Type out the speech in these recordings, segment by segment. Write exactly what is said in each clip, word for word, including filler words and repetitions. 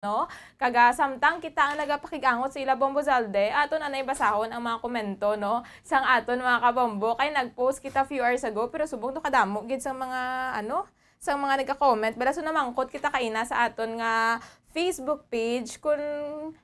no? Kag, ah, samtang kita ang nagapakig-angot sa ila, Bombo Zalde, aton anay basahon ang mga komento, no, sang aton mga kabombo. Kay nag-post kita few hours ago, pero subong do kadamo gid sang mga, ano, sang mga nagka-comment. Bala, so namangkot kita kaina sa aton nga Facebook page kung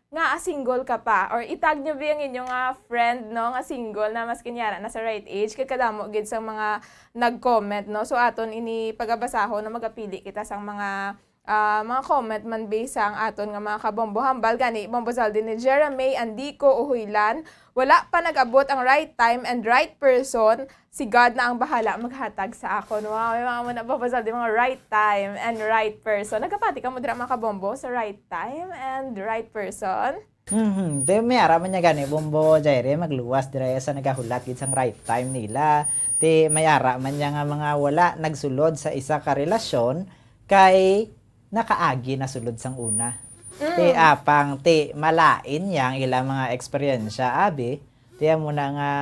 nga, ah, single ka pa, or itag nyo ba ang inyong, ah, friend, no, nga single na mas kinyara na sa right age. Kay kadamo gid sang mga nag-comment, no? So aton ini pagabasahon, no, magapili kita sang mga, ah, mga comment man based sa ang aton nga mga kabombo. Hambal gani, Bombo Zalde, ni Jeremy Andico Uhuilan, "Wala pa nag-abot ang right time and right person, si God na ang bahala maghatag sa akon." Wow, may mga muna, Bombo Zalde, mga right time and right person. Nagapati ka mo dira, mga kabombo, sa right time and right person? Mhm. Di, may ara man niya gani, Bombo Jaire, magluwas dira sa nagahulat gid sang right time nila. Ti may ara man niya nga mga wala nagsulod sa isa ka relasyon kay nakaagi na sulod sang una. Ti Mm. apang, ti malain niya ang ilang mga eksperyensya, abi. Ti amo na nga,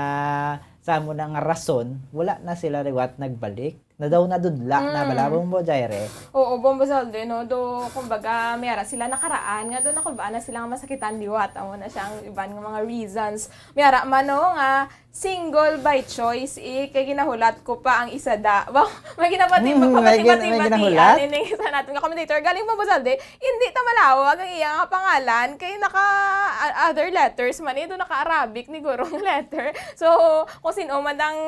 sa amo na nga rason, wala na sila liwat nagbalik. Na daw nadudla na bala, Mm. Bombo Jaire. Oo, Bombo Zalde, no? Do, kumbaga, may ara sila nakaraan nga do nakulbaan na sila nga masakitan liwat. Amo na siya ang iban nga mga reasons. May ara man, no, nga single by choice, eh, kay ginahulat ko pa ang isa da. Wow, may ginapati-, Mm, may gin-, may magpapati-pati-patian ginahulat? Ini sa natin nga commentator. Galing, Bombo Zalde, hindi ta malawag ang iya nga pangalan kay naka, a-, other letters man, eh, do naka-Arabic ni guro nga letter. So, kung sin-o man ang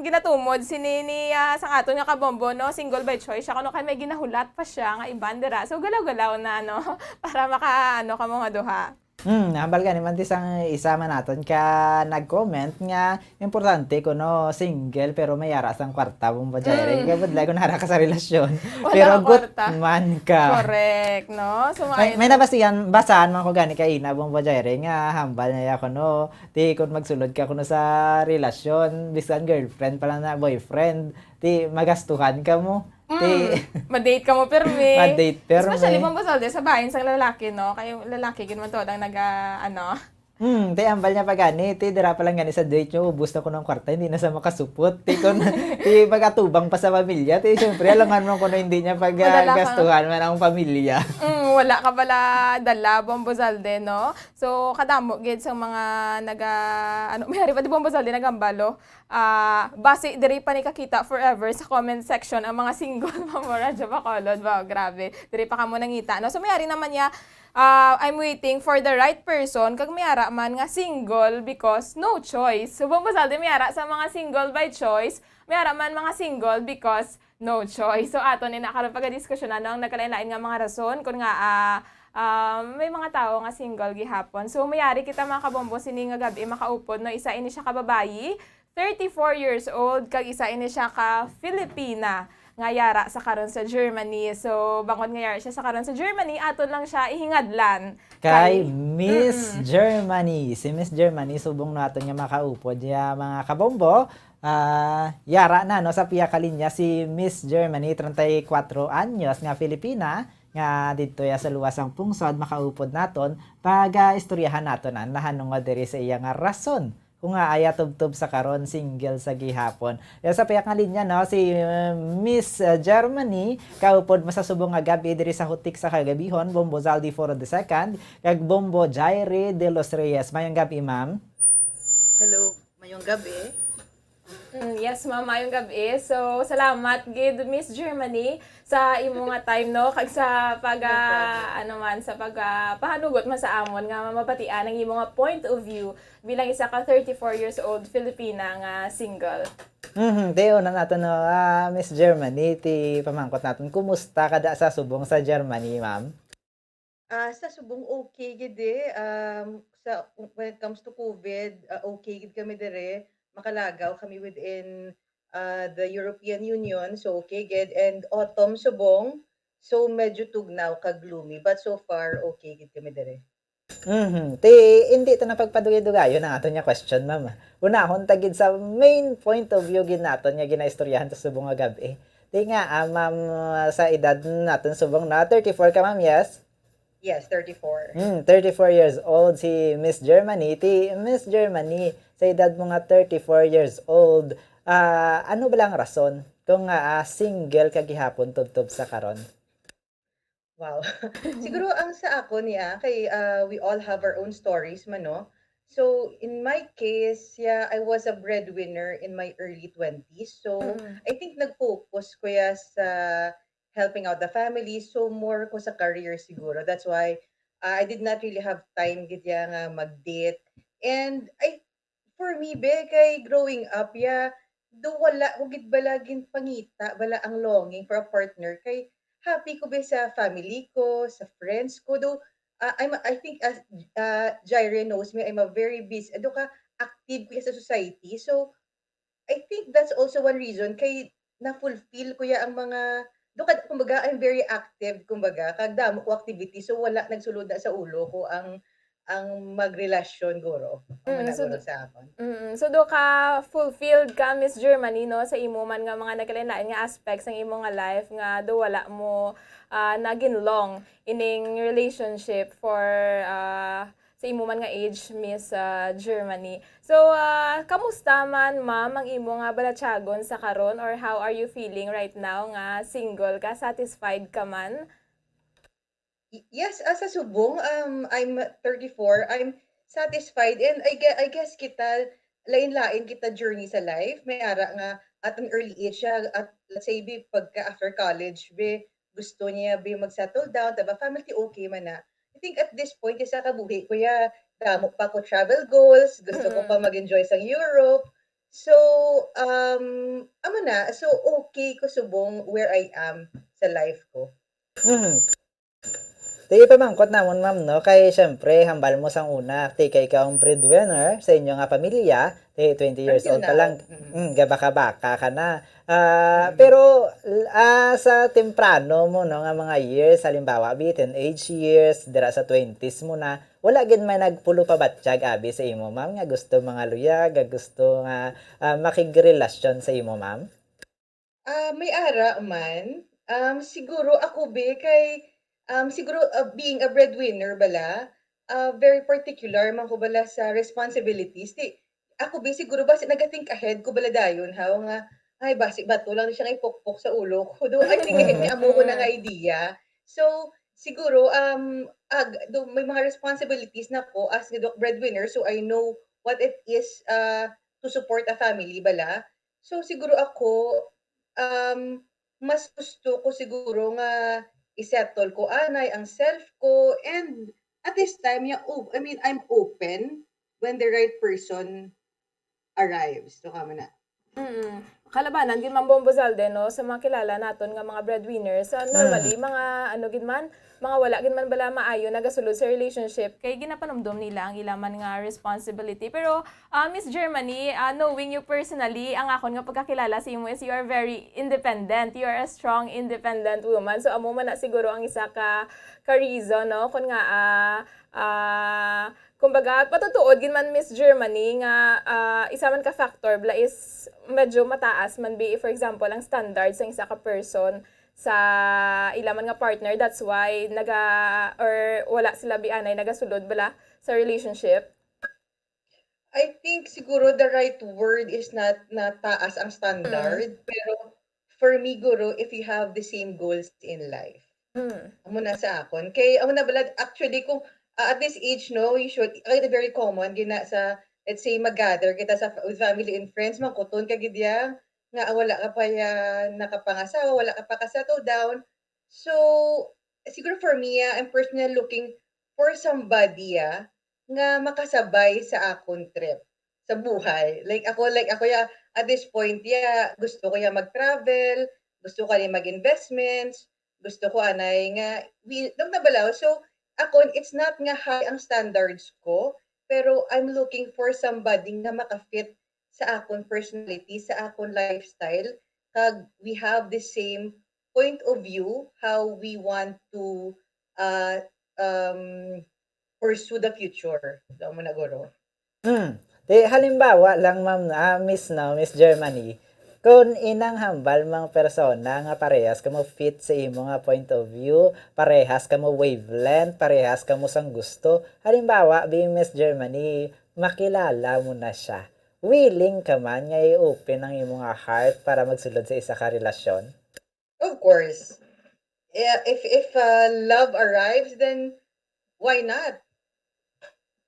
ginatumod sini ni, ah, sang aton nga kabombo, no, single by choice siya, kuno kay may ginahulat pa siya nga iban dira. So, galaw-galaw na, no, para maka, ano, kamo nga duha. Hmm, hambal gani man ti sang isa man naton ka nag-comment nga importante kuno single pero may ara sang kwarta, Bombo Jaire. Mm. Kay budlay kung ara ka sa relasyon, Wala pero kang kwarta. Gutman ka. Correct, no? So, May, mga may nabasihan, basahan man ko gani kaina, Bombo Jaire, nga hambal niya kuno, ti kung magsulod ka kuno sa relasyon, bisan girlfriend pa lang na boyfriend, ti magastuhan ka mo. Ti Mm. Ma-date ka mo, pirmi. Ma-date, pirmi. Especially, Bombo Zalde, sa bahin sang lalaki, no? Kay lalaki gid man to ang naga, ano. Hmm, ti hambal niya pa gani, ti dira pa lang gani sa date niyo, ubos na kuno ang kwarta, hindi na sa makasupot. Ti kun, ti pag-atubang pa sa pamilya, ti siyempre, alangan mo kuno hindi niya pag, ah, Madala ka. Gastuhan man ang pamilya. Mm, wala ka pala dala, Bombo Zalde, no? So, kadamo gid sa mga naga, ano, may hari pa di, Bombo Zalde, nagambalo. Ah, basi diri pa ni kakita forever sa comment section ang mga single, Mamo Radyo Bacolod. Wow, grabe. Diri pa kamo nangita, no? So, may ari naman niya, ah, "I'm waiting for the right person," kag may ara man nga single because no choice. So, Bombo Zalde, may ara sa mga single by choice, may ara man mga single because no choice. So, aton ni na karon pagadiskusyonan, no, ang nagkalain-lain nga mga rason kung nga, ah, ah, may mga tawo nga single gihapon. So, may ari kita, mga kabombo, sini nga gab-i makaupod, no? Isa ini siya ka babayi, thirty-four years old, kag isa ini siya ka Filipina nga yara sa karon sa Germany. So, bangod nga yara siya sa karon sa Germany, aton lang siya ihingadlan Kay kay Miss Mm-mm. Germany. Si Miss Germany, subong naton nga makaupod ya, mga kabombo, ah, yara na, no, sa pihak ka linya si Miss Germany, treinta y cuatro anyos, nga Filipina, nga didto ya sa luwas sang pungsod, makaupod naton, pag, ah, istoryahan naton ang nahanungod diri sa iya nga rason kung nga aya tubtob sa karon, single sa gihapon. Ya sa pihak nga linya, no, si, uh, Miss, uh, Germany, kaupod mo sa subong nga gab-i diri sa Hutik sa Kagabihon, Bombo Zaldi Foro the second, kag Bombo Jaire de los Reyes. Mayong gab-i, ma'am. Hello, mayong gabi. Mm, yes, ma'am, mayong gab-i. So, salamat gid, Miss Germany, sa imo nga time, no, kag sa pag, No ah, problem. ano man, sa pag, ah, pahanugot man sa amon nga mabatian ang imo nga point of view bilang isa ka thirty-four years old Filipina nga single. Mhm, ti una nato, no, ah, Miss Germany, ti pamangkot naton, kumusta ka da sa subong sa Germany, ma'am? Ah, sa subong okay gid, eh. Um, sa, when it comes to COVID, ah, okay gid kami dire. Makalagaw kami within, ah, the European Union, so okay gid. And autumn subong, so medyo tugnaw ka, gloomy, but so far okay gid kami dire. Mhm. Ti, hindi ta na pagpadugayon-dugayon ang aton nga question, ma'am. Unahon ta gid sa main point of view gid naton nga ginaistoryahan sa subong nga gab-i. Ti nga, ah, ma'am, sa edad naton subong na thirty-four ka, ma'am, yes? Yes, thirty-four. Hmm, thirty-four years old si Miss Germany. Ti Miss Germany, sa edad mo nga thirty-four years old, ah, ano bala ang rason kung, ah, single ka gihapon tubtob sa karon? Wow. Siguro ang sa ako niya, kay, ah, we all have our own stories man, no? So, in my case, yeah, I was a breadwinner in my early twenties. So, Mm. I think nag-focus ko ya sa helping out the family. So, more ko sa career siguro. That's why, ah, I did not really have time gid ya nga mag-date. And I, for me, be, kay growing up, ya, do wala ko gid bala ginpangita bala ang longing for a partner. Kay happy ko be sa family ko, sa friends ko. Do, ah, I'm, I think, as, ah, Jaire knows me, I'm a very busy, do ka active ko sa society. So, I think that's also one reason kay na-fulfill ko ya ang mga, do ka, kumbaga, I'm very active, kumbaga, kag damo ko activity. So, wala nagsulod na sa ulo ko ang, ang magrelasyon, guro. Ang Mm, so, managuro do- sa akon. Mm, so, do ka fulfilled ka, Miss Germany, no, sa imo man nga mga nagkalain-lain nga aspects sang imo nga life nga do wala mo, ah, nagin long ining relationship for, ah, sa imo man nga age, Miss, ah, Germany. So, ah, kamusta man, ma'am, ang imo nga balatyagon sa karon, or how are you feeling right now nga single ka? Satisfied ka man? Y-, yes, ah, sa subong, um, I'm thirty-four. I'm satisfied, and I gue-, I guess kita, lain-lain kita journey sa life. May ara nga at an early age siya, at let's say, be, pagka after college, be, gusto niya, be, mag-settle down, diba? Family, okay man na. I think at this point, isa ka buhi ko ya, damo pa ko travel goals, gusto ko pa Mm. mag-enjoy sa Europe. So, um, amo na, so okay ko subong where I am sa life ko. Mhm. Ti ipamangkot namon, ma'am, no? Kay, syempre, hambal mo sang una, ti kay ikaw ang breadwinner sa inyo nga pamilya, ti twenty years Until old pa now. lang, Mm. mm, gaba ka baka ka na. Ah, Mm. pero, ah, sa temprano mo, no, nga mga years, halimbawa, abi, teenage years, dira sa twenties mo na, wala gid may nagpulo pabatyag, abi, sa imo, ma'am, nga gusto mangaluyag, nga gusto nga, ah, makigrelasyon sa imo, ma'am? Ah, may ara man. Um, siguro ako, be, kay, um, siguro, ah, being a breadwinner bala, ah, very particular man ko bala sa responsibilities. Ti, ako, be, siguro basi naga-think ahead ko bala dayon, haw, nga, ay, basi bato lang ni siya nga ipukpok sa ulo ko. Do, I think, eh, may amo ko na nga idea. So, siguro, um, ag, do, may mga responsibilities na ko as nga do, breadwinner, so I know what it is, uh, to support a family bala. So, siguro ako, um, mas gusto ko siguro nga i-settle ko anay ang self ko, and at this time, yeah, oh, I mean, I'm open when the right person arrives. So, kamo na. Mm. Kalabanan gid, Ma'am Bombo Zalde, no, sa mga kilala naton nga mga breadwinners. Ah, normally, Mm. mga ano gid man, mga wala gid man bala maayo nagasulod sa relationship kay ginapanumdom nila ang ila man nga responsibility. Pero, ah, Miss Germany, ah, knowing you personally, ang akon nga pagkakilala sa imo is you are very independent. You are a strong, independent woman. So, amo man na siguro ang isa ka, ka reason, no, kun nga, ah, ah, kumbaga, matutuod gid man, Miss Germany, nga, ah, isa man ka factor bala is medyo mataas man bi, for example, ang standard sang isa ka person sa ila man nga partner. That's why naga, or wala sila bi anay nagasulod bala sa relationship. I think siguro the right word is not na taas ang standard, pero for me, guro, if you have the same goals in life. Mm. Amo na sa akon. Kay, amo na bala, actually, kung, ah, at this age, no, usually, ay, very common, gina sa, let's say, mag-gather kita sa, with family and friends, mangkuton ka gid ya, nga wala ka pa ya nakapangasawa, wala ka pa ka-settle down. So, siguro for me, ah, I'm personally looking for somebody, ah, nga makasabay sa akon trip sa buhay. Like ako, like ako, ya, at this point, ya, gusto ko ya mag-travel, gusto ko anay mag-investments, gusto ko anay nga, wi-, nung nabalaw. So, ako, it's not nga high ang standards ko, pero I'm looking for somebody nga makafit sa akon personality, sa akon lifestyle, kag we have the same point of view how we want to, uh, um, pursue the future. Daw mo na, guro. Hmm. Di, halimbawa lang, ma'am, ah, Miss, no, Miss Germany, kung inang hambal mang persona nga parehas kamo fit sa imo nga point of view, parehas kamo wavelength, parehas kamo sang gusto, halimbawa, bi, Miss Germany, makilala mo na siya. Willing ka man nga i-open ang imo nga heart para magsulod sa isa ka relasyon? Of course. eh, if if, ah, love arrives, then why not?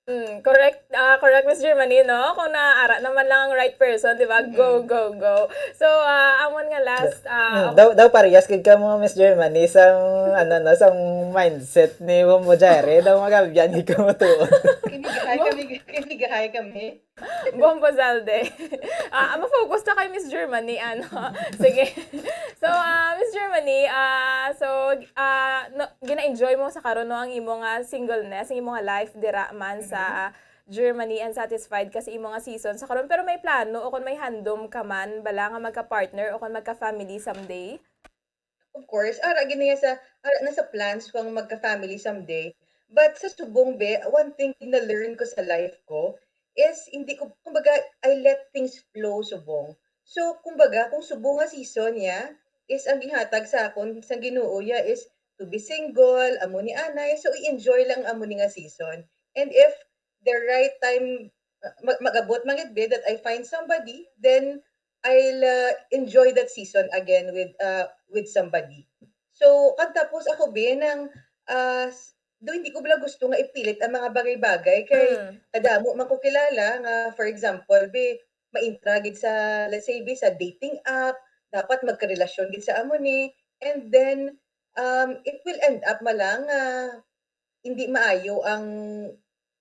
Mm, correct, ah, correct, Miss Germany, no? Kung naara naman lang ang right person, di ba? Go, Mm. go, go. So, ah, amon nga last, ah, Mm, daw daw parehas gid kamo, Miss Germany, sang ano, no, sang mindset ni Bombo Jaire, daw magabyan gid kamo tuod. Kinigahay kami, kinigahay kami. Bombo Zalde. Ah, ma-focus na kay Miss Germany, ano. Sige. So, ah, Miss Germany, ah, so, ah, no, gina-enjoy mo sa karon, no, ang imo nga singleness, ang imo nga life dira man sa Germany, and satisfied ka sa imo nga season sa karon, pero may plano o kung may handom ka man bala nga magka-partner o kung magka-family someday? Of course, ara gid niya sa, ara na sa plans ko ang magka-family someday. But sa subong, be, one thing na learn ko sa life ko is hindi ko, kumbaga, I let things flow subong. So, kumbaga, kung subong nga season ya is ang gihatag sa akon sang Ginoo ya is to be single, amo ni anay, so i-enjoy lang amo ni nga season. And if the right time, uh, mag- mag-abot man gid, be, that I find somebody, then I'll uh, enjoy that season again with uh, with somebody. So, kag tapos ako, be, nang uh, do hindi ko bala gusto nga ipilit ang mga bagay-bagay kay Mm. kadamo man ko kilala nga, for example, be, maintra gid sa, let's say, be, sa dating app, dapat magkarelasyon gid sa amo ni, and then um, it will end up malang uh, hindi maayo ang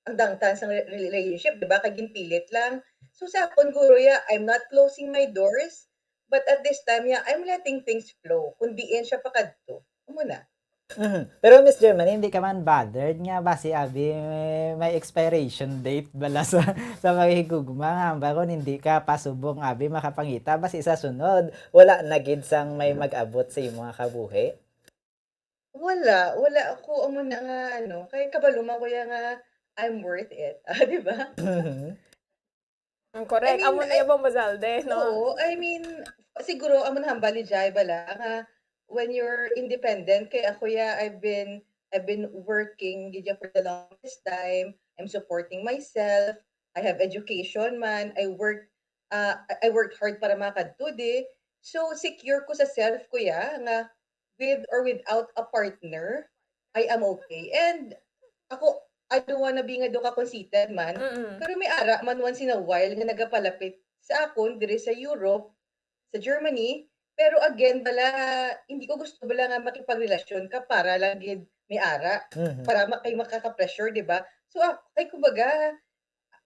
ang dangtan sang re- relationship, di ba? Kay ginpilit lang. So sa akon, guro, ya, I'm not closing my doors, but at this time, ya, I'm letting things flow. Kung diin siya pakadto, amo na. Mhm. Pero Miss Germany, hindi ka man bothered nga basi abi may, may expiration date bala sa sa paghigugma nga hambal kon hindi ka pasubong abi makapangita basi sa sunod wala na gid sang may mag-abot sa imo nga kabuhi? Wala, wala ako amo na nga ano, kay kabalo man ko ya nga I'm worth it, ah, di ba? Mhm. Mm, correct. mean, Amo na I- yung Bombo Zalde, no? Oo, I mean, siguro amo na hambal ni Jai bala nga when you're independent, kay ako ya, I've been I've been working gid ya for the longest time. I'm supporting myself. I have education man. I work uh, I I worked hard para makadto di. So secure ko sa self ko ya nga with or without a partner, I am okay. And ako, I don't wanna be nga do ka conceited man, Mm-mm. pero may ara man once in a while nga nagapalapit sa akon diri sa Europe, sa Germany. Pero again, bala, hindi ko gusto bala nga makipagrelasyon ka para lang gid may ara, Mhm. para ma- kay makaka-pressure, di ba? So, ah, ay, kumbaga,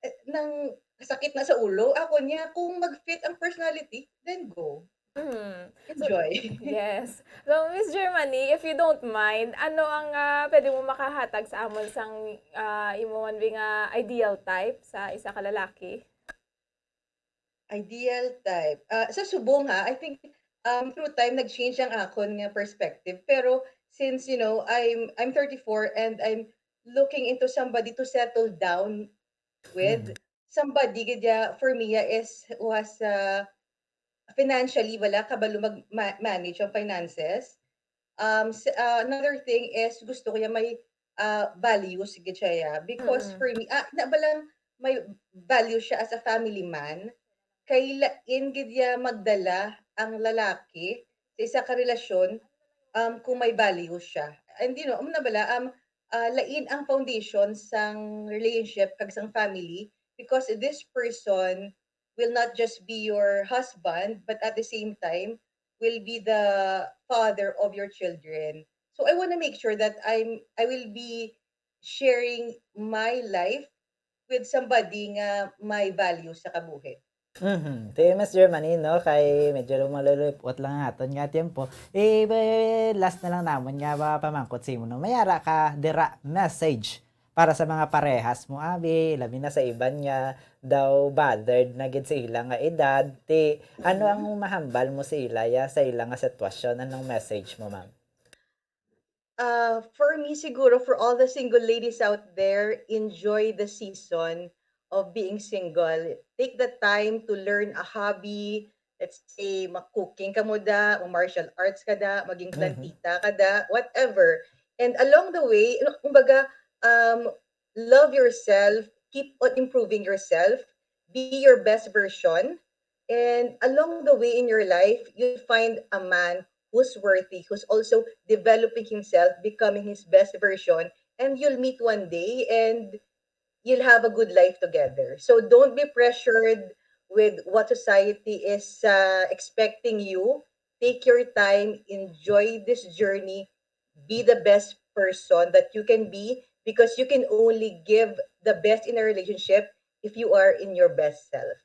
eh, nang sakit na sa ulo, ako niya, kung mag-fit ang personality, then go. Mm. So, Enjoy. yes. So, Miss Germany, if you don't mind, ano ang ah, pwede mo makahatag sa amon sang ah, imo man bi nga ideal type sa isa ka lalaki? Ideal type. Ah, sa subong ha, I think um, through time nag-change ang akon nga perspective. Pero since you know, I'm I'm thirty-four and I'm looking into somebody to settle down with. Mhm. Somebody gid ya for me ya is who has uh, financially wala kabalo mag ma- manage ang finances. Um, s- uh, another thing is gusto ko ya may uh, values gid siya ya. Because Mm-mm. For me, ah, na ba lang may values siya as a family man, kay lain gid ya magdala ang lalaki sa isa ka relasyon um, kung may values siya. And you know, amo na bala, um, uh, lain ang foundation sang relationship kag sang family because this person will not just be your husband but at the same time will be the father of your children. So I want to make sure that I'm I will be sharing my life with somebody nga may value sa kabuhi. Mhm. Ti Miss Germany, no, kay medyo malulupot lang ang aton nga tiempo. Eh, be- last na lang namon nga mga pamangkot sa imo, no. May ara ka dira message para sa mga parehas mo, abi, labi na sa iban nga daw bothered na gid sa ila nga edad. Ti ano ang mahambal mo sa ila ya sa ila nga sitwasyon? Anong message mo, ma'am? Uh, for me siguro, for all the single ladies out there, enjoy the season of being single. Take the time to learn a hobby. Let's say, mag-cooking ka mo da, mag-martial arts ka da, maging Mhm. plantita ka da, whatever. And along the way, kumbaga, um, love yourself, keep on improving yourself, be your best version, and along the way in your life, you'll find a man who's worthy, who's also developing himself, becoming his best version, and you'll meet one day and you'll have a good life together. So don't be pressured with what society is uh, expecting you. Take your time, enjoy this journey, be the best person that you can be, because you can only give the best in a relationship if you are in your best self.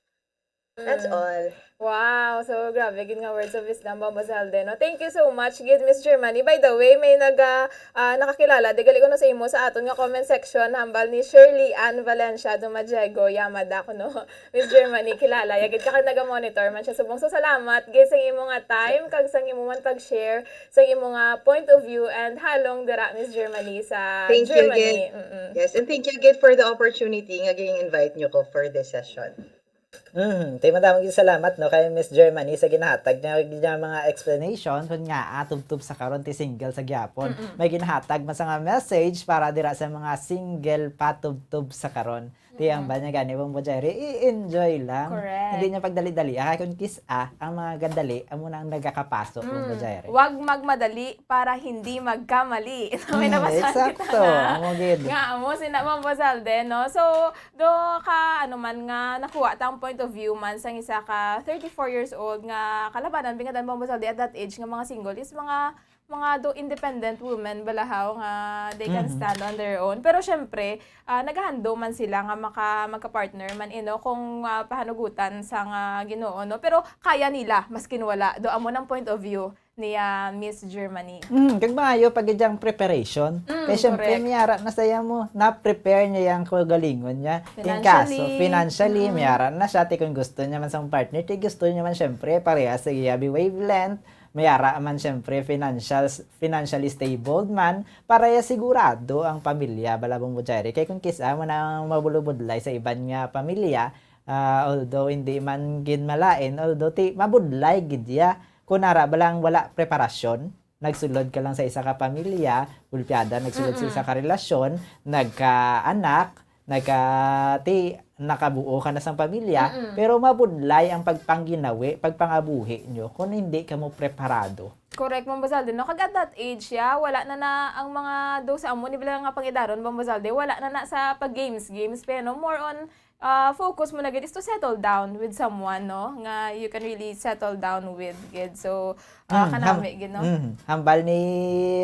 That's Mm. all. Wow! So, grabe, gid nga words of wisdom, Bombo Zalde, no? Thank you so much, gid, Miss Germany. By the way, may naga, ah, nakakilala, di gali ko no sa imo, sa aton nga comment section, hambal ni Shirley Ann Valencia Dumadiego Yamada ko, no? Miss Germany, kilala. Yagid ka kag naga-monitor man siya subong. So, salamat, gid, sa imo nga time, kag sa imo man pag-share, sa imo nga point of view, and halong dira, Miss Germany, sa Thank you, Germany. gid. Mm-mm. Yes, and thank you again for the opportunity nga gin-invite nyo ko for this session. Mm, tay madamo gyud salamat, no, kay Miss Germany sa ginahatag niya, niya mga explanation kun nga ah, tubtob sa karon ti single sa gyapon. Mm-mm. May ginahatag man sa nga message para dira sa mga single patubtob sa karon. Ti ang Mm-mm. ba niya gani, Bombo Jerry, i-enjoy lang. Correct. Hindi niya pagdali-dali. Ah, kung kis-a, ang mga gadali, amo nang nagakapaso, Bombo Mm. Jerry. Wag magmadali para hindi magkamali. May Mm, nabasa eksakto. kita na. Amo gid. Nga amo sina Bombo Zalde, no? So, do ka, ano man, nga nakuha ta ang point of view man sang isa ka thirty-four years old nga kalabanan, bingadan, Bombo Zalde, at that age nga mga single is mga mga do independent women balahaw nga they can Mhm. stand on their own. Pero syempre, ah, nagahando man sila nga maka magka-partner man, eh, no? Kung ah, pahanugutan sa nga Ginoo, no? Pero kaya nila, maskin wala. Do amo nang point of view ni ah, Miss Germany. Mm, kag maayo pa gid ang preparation. Mm, Kay syempre, correct. miyara na saya mo, na-prepare niya yung kagalingon niya. In kaso, Financially. Financially, Mm. miyara na siya. Ti kung gusto niya man sa partner, ti gusto niya man syempre, parehas sa iya wavelength, miyara man syempre, financial, financially stable man, para ya sigurado ang pamilya, bala, Bombo Jerry. Kay kung kis-a mo na ang mabulubudlay sa iban nga pamilya, ah, although hindi man gid malain, although ti mabudlay gid ya. Kung ara ba lang wala preparasyon, nagsulod ka lang sa isa ka pamilya, ulpiada, nagsulod sa Mm-mm. isa ka relasyon, nagkaanak, nagka, ti, nakabuo ka na sang pamilya, Mm-mm. pero mabudlay ang pagpangginawi, pagpangabuhi nyo kung hindi ka mo preparado. Correct, Bombo Zalde, no? Kag at that age, ya, wala na na ang mga do sa amo ni bala nga pangidaron, Bombo Zalde, wala na na sa pag-games-games, pero more on, ah, focus mo na gid is to settle down with someone, no? Nga you can really settle down with, gid. So, ah, Mm, kanami, gid, no? Mm, hambal ni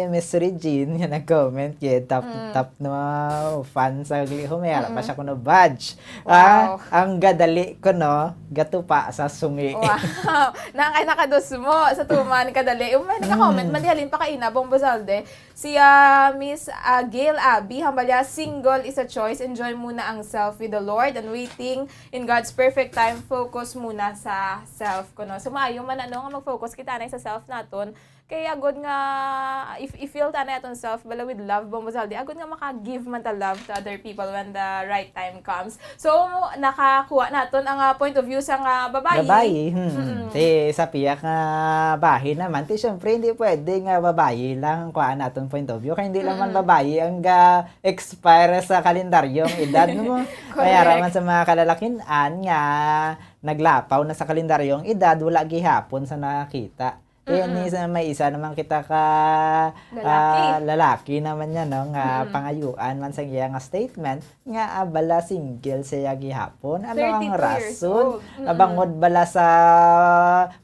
Miss Regine nga nag-comment gid, top, Mm. top na fan sa Gliho, may ara pa Mm. siya kuno badge. Wow. Ah, ang gadali ko, no, gatupa sa sungi. Wow! Na kay nakadusmo sa tuman kadali. Yung may naka-comment Mm. man, di halin pa kaina, Bombo Zalde. Si ah, Miss ah, Gail Abby, hambal niya, "Single is a choice. Enjoy muna ang self with the Lord and waiting in God's perfect time. Focus muna sa self," ko, no? So, maayo man, ano, nga mag-focus kita na sa self naton. Kay agod nga, if, if feel ta na aton self, bala with love, Bombo Zalde, agod nga maka-give man ta love to other people when the right time comes. So, nakakuha naton ang ah, point of view sa nga babayi. Babayi, hmm. Mm-mm. Ti, sa piyak nga bahin naman, ti, syempre, hindi pwede nga babayi lang ang kuhaan naton point of view. Kaya hindi lang man Mm-mm. babayi ang ga-expire sa kalendaryong edad, no? May Correct. ara man sa mga kalalakinan nga naglapaw na sa kalendaryong edad, wala gihapon sa nakakita. Kaya Mm-mm. ni sa may isa naman kita ka Lalaki. ah, lalaki naman niya, no, nga Mm-mm. pangayuan man sa iya nga statement nga ah, bala single siya gihapon. Ano ang Thirty-two years rason? old. Mm-mm. Nabangod bala sa,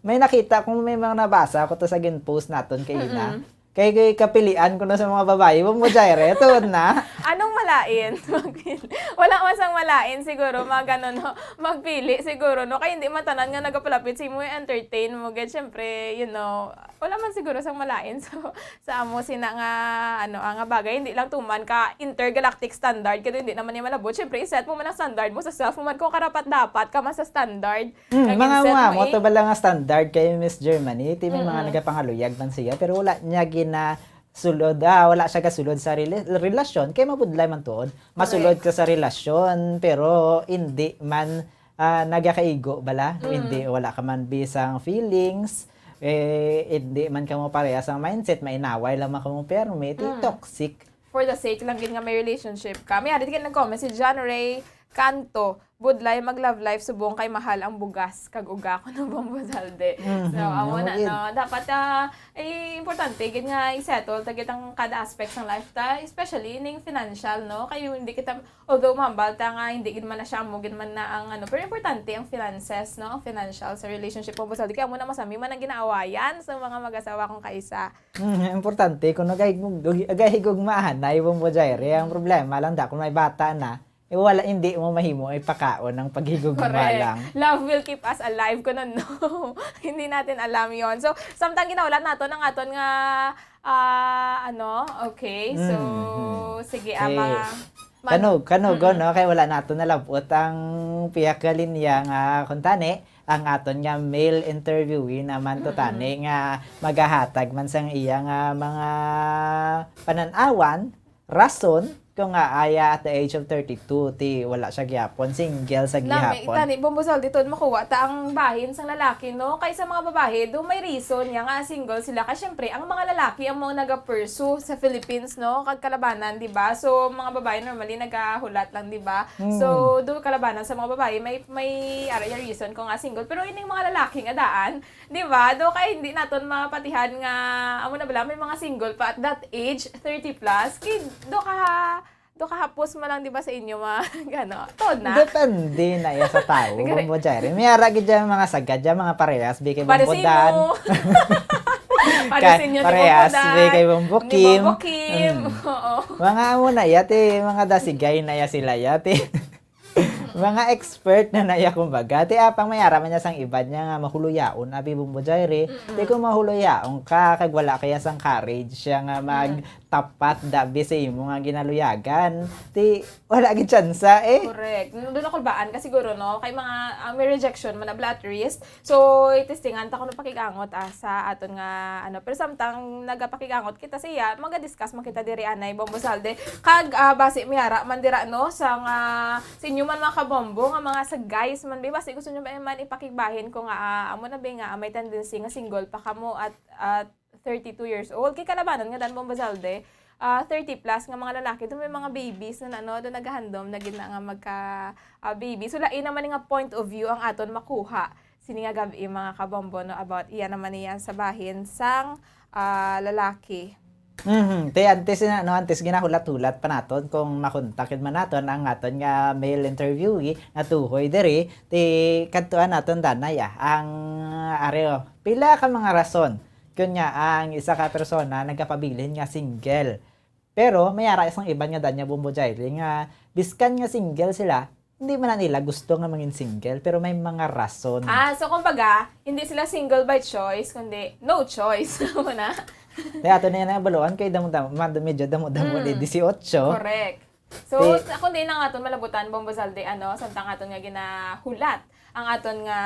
may nakita kung may mga nabasa ko to sa gin-post naton kay ina. Mm-mm. Kay, kay kapilian ko na sa mga babayi, Bombo Jerry, tuod na. Anong malain? Magpili. Wala man sang malain siguro, mag, ano, no, magpili siguro, no? Kay hindi man tanan nga nagapalapit sa imo, entertain mo, gid, syempre, you know, wala man siguro sang malain. So, sa amo sina nga, ano, ah, nga bagay, hindi lang tuman ka intergalactic standard, kay hindi naman niya malabot. Syempre, i-set mo man ang standard mo sa self mo man kung karapat-dapat ka man sa standard. Hmm, Nga mga gin-set mga mo, mo, eh. to bala nga standard kay Miss Germany, ti may mga Mm-mm. nagapangaluyag man siya, pero wala niya gina sulod, ah, wala siya gasulod sa rela- relasyon, kay mabudlay man tuod. Masulod ka sa relasyon, pero hindi man ah, nagakaigo bala. Mm. Hindi, wala ka man bisang feelings, eh, hindi man kamo parehas ang mindset, mainaway lang man kamo permi, ti Mm. toxic. For the sake lang gid nga may relationship ka. May ari gid nag-comment si John Ray kanto, budlay mag-love life subong kay mahal ang bugas kag uga, kuno Bombo Zalde. Mhm. So, amo Amo na, gid. no? Dapat, ah, eh, importante gid nga i-settle ta gid ang kada aspect sang life ta, especially ning financial, no? Kay hindi kita, although mahambal ta nga hindi gid man na siya amo gid man na ang ano, pero importante ang finances, no? Ang financial sa relationship, Bombo Zalde. Kay amo na masami man ang ginaawayan sa mga mag-asawa kung kaisa. Mhm, importante kung nagahigug-, nagahigugmaanay, Bombo Jaire. Ang problema lang da kung may bata na, eh, wala, hindi mo mahimo ipakaon ang paghigugma Correct. lang. Love will keep us alive, kuno, no? Hindi natin alam yon. So, samtang ginahulat naton ang aton nga, ah, ano, okay, so, Mhm. sige, ah, Okay. mga, mag- Kanog, kanog, Mm-mm. no? Kay wala nato nalabot ang pihak nga linya nga, kung tani, ang aton nga male interviewee naman to Mm-mm. tani nga magahatag man sang iya nga mga panan-awan, rason, kung nga aya at the age of thirty-two, ti wala siya gihapon, single sa Nami, gihapon. tani, Bombo Zalde, tuod makuha ta ang bahin sang lalaki, no? Kay sa mga babae, do may reason niya nga single sila. Kay syempre, ang mga lalaki ang mga nag-pursue sa Philippines, no? Kag kalabanan, di ba? So, mga babae normally nagahulat lang, di ba? Hmm. So, do kalabanan sa mga babae, may, may ara ya reason kung nga single. Pero ining mga lalaki nga daan, di ba? Do kay hindi naton mapatihan nga, amo na bala, may mga single pa at that age, thirty plus. Kay do ka, do kahapos man lang, di ba, sa inyo, mga, gano? Tuod na? Depende na iya sa tao, Gani- Bombo Jaire. May ara gid dyan mga sagad dyan, mga parehas, bi kay Para Bombo sa Dan. imo. Para Ka-, sa inyo, ni parehas, Bombo Dan, bi kay Bombo ni Kim. Bombo Kim. Mm. Oo. Mga amo na yati, mga dasigay na ya sila yati. Mga expert na na ya, kumbaga. Ti apang may ara man niya sang iban niya nga mahuloyaon, abi, Bombo Jaire. Mm-mm. Ti kung mahuloyaon ka, kag wala kaya sang courage siya nga mag- Mm. tapat dabi sa imo nga ginaluyagan. Ti, wala gid tsansa, eh. Correct. Doon ako baan ka siguro, no? Kay mga, ah, may rejection man na bala at risk. So, itistingan ta kung pakig-angot, ah, sa aton nga, ano. Pero samtang nagapakig-angot kita sa iya, maga-discuss man kita diri anay, Bombo Zalde. Kag, ah, basi may ara man dira, no? Sa nga, sa inyo man mga kabombo, nga mga sa guys man, bi, basi gusto nyo ba man ipakigbahin ko nga, ah, amo na, bi, nga, ah, may tendency nga single pa kamo at, at thirty-two years old. Kay kalabanan nga dan, Bombo Zalde, ah, thirty plus nga mga lalaki, do may mga babies na, ano, do nagahandom na gid na nga magka, ah, baby. So, lain naman nga point of view ang aton makuha sini nga gab-i, mga kabombo, no, about iya naman niya sa bahin sang, ah, lalaki. Mhm. Ti antes na, no, antes ginahulat-hulat pa naton kung makontak man naton ang aton nga male interviewee nga tuhoy diri, ti kadtuan naton danay, ah, ang, ah, areo. Pila ka mga rason kun nga ang isa ka persona nagapabilin nga single. Pero may ara sang iban nga danya, Bombo Jaire, nga biskan nga single sila, hindi man na nila gusto nga mangin single, pero may mga rason. Ah, so kumbaga, hindi sila single by choice, kundi no choice. Amo na. Kaya ato na yan ang baluan kay damo-damo, mad-, medyo damo-damo Mm. ni dieciocho. Correct. So, Ti- sa, kung di na nga aton malabutan, Bombo Zalde, ano, samtang aton nga ginahulat ang aton nga